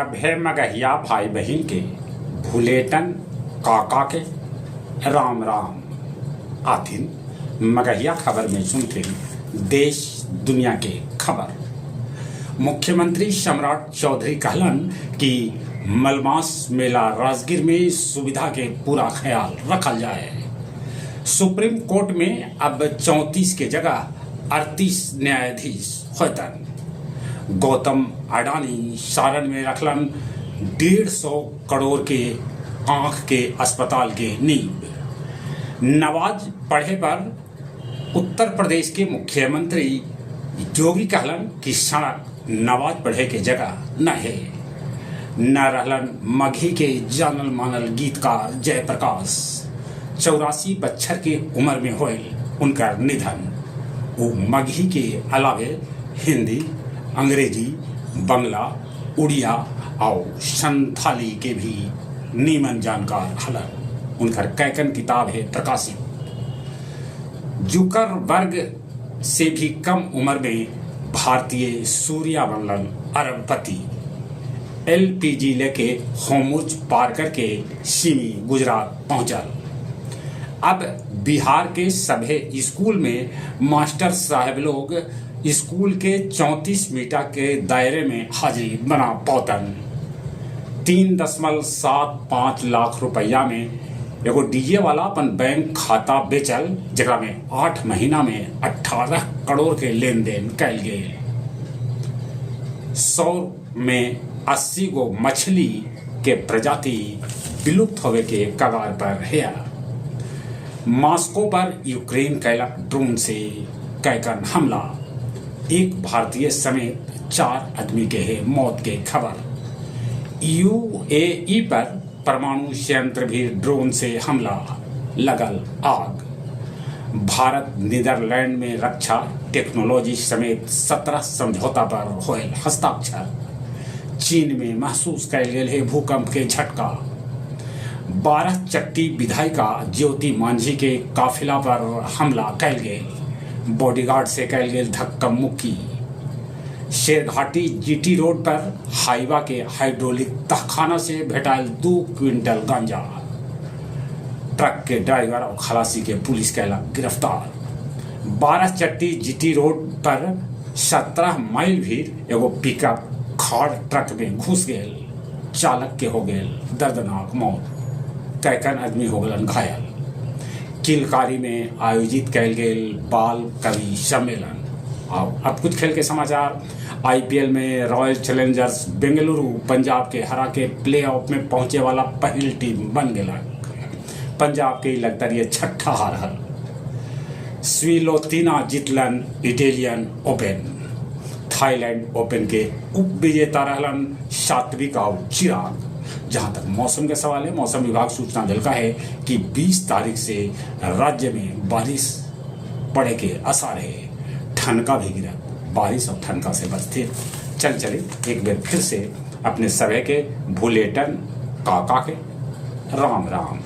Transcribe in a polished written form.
सभे मगहिया भाई बहिन के भुलेटन काका के राम राम। आथिन मगहिया खबर में सुनथिन देश दुनिया के खबर। मुख्यमंत्री सम्राट चौधरी कहलन कि मलमास मेला राजगीर में सुविधा के पूरा ख्याल रखल जाए। सुप्रीम कोर्ट में अब 34 के जगह 38 न्यायाधीश होतन। गौतम अडानी सारण में रखलन 150 करोड़ के आंख के अस्पताल के नींव। नवाज पढ़े पर उत्तर प्रदेश के मुख्यमंत्री योगी कहलन कि सड़क नवाज पढ़े के जगह न है। न रहलन मगही के जानल मानल गीतकार जयप्रकाश। 84 बच्छर के उम्र में होल उनकर निधन। वो मगही के अलावे हिंदी, अंग्रेजी, बंगला, उड़िया और संथाली के भी नीमन जानकार हलन। उनकर कैकन किताब है प्रकाशित। जुकरबर्ग से भी कम उम्र में भारतीय सूर्या बनलन अरबपति। एलपीजी लेके होमुज पार करके सिमी गुजरात पहुंचल। अब बिहार के सभे स्कूल में मास्टर साहब लोग स्कूल के 34 मीटर के दायरे में हाजिरी बना पौतन। 3.75 लाख रुपया में एगो डीजे वाला अपन बैंक खाता बेचल, जेकरा में 8 महीना में 18 करोड़ के लेन देन कैल गेल। 100 में 80 गो मछली के प्रजाति विलुप्त होवे के कगार पर है। मास्को पर यूक्रेन कैलक ड्रोन से कैकन हमला। एक भारतीय समेत 4 आदमी के है मौत के खबर। यूएई पर परमाणु संयंत्र भी ड्रोन से हमला, लगल आग। भारत नीदरलैंड में रक्षा टेक्नोलॉजी समेत 17 समझौता पर होयल हस्ताक्षर। चीन में महसूस कैल गेल है भूकंप के झटका। 12 चट्टी विधायिका ज्योति मांझी के काफिला पर हमला कैल गेल। बॉडीगार्ड से कैल गेल धक्का मुक्की। शेरघाटी जीटी रोड पर हाईवा के हाइड्रोलिक तहखाना से भेटायल 2 क्विंटल गांजा। ट्रक के ड्राइवर और खलासी के पुलिस कैलक गिरफ्तार। 12 चट्टी जीटी रोड पर 17 माइल भीर एगो पिकअप खाड़ ट्रक में घुस गेल। चालक के हो गेल दर्दनाक मौत। कैकन आदमी हो गलन घायल। किलकारी में आयोजित कैल गेल बाल कवि सम्मेलन। आओ अब कुछ खेल के समाचार। आईपीएल में रॉयल चैलेंजर्स बेंगलुरु पंजाब के हरा के प्लेऑफ में पहुंचे वाला पहली टीम बन गया। पंजाब के लगता ये छठा हार हल। स्विलोतिना जीतलन इटालियन ओपन। थाईलैंड ओपन के उप विजेता रहलन सात्विक और चिराग। जहां तक मौसम के सवाल है, मौसम विभाग सूचना दिलका है कि 20 तारीख से राज्य में बारिश पड़े के आसार है। ठनका भी गिरा, बारिश और ठनका से बचते चल चले। एक बार फिर से अपने सभे के भुलेटन काका के राम राम।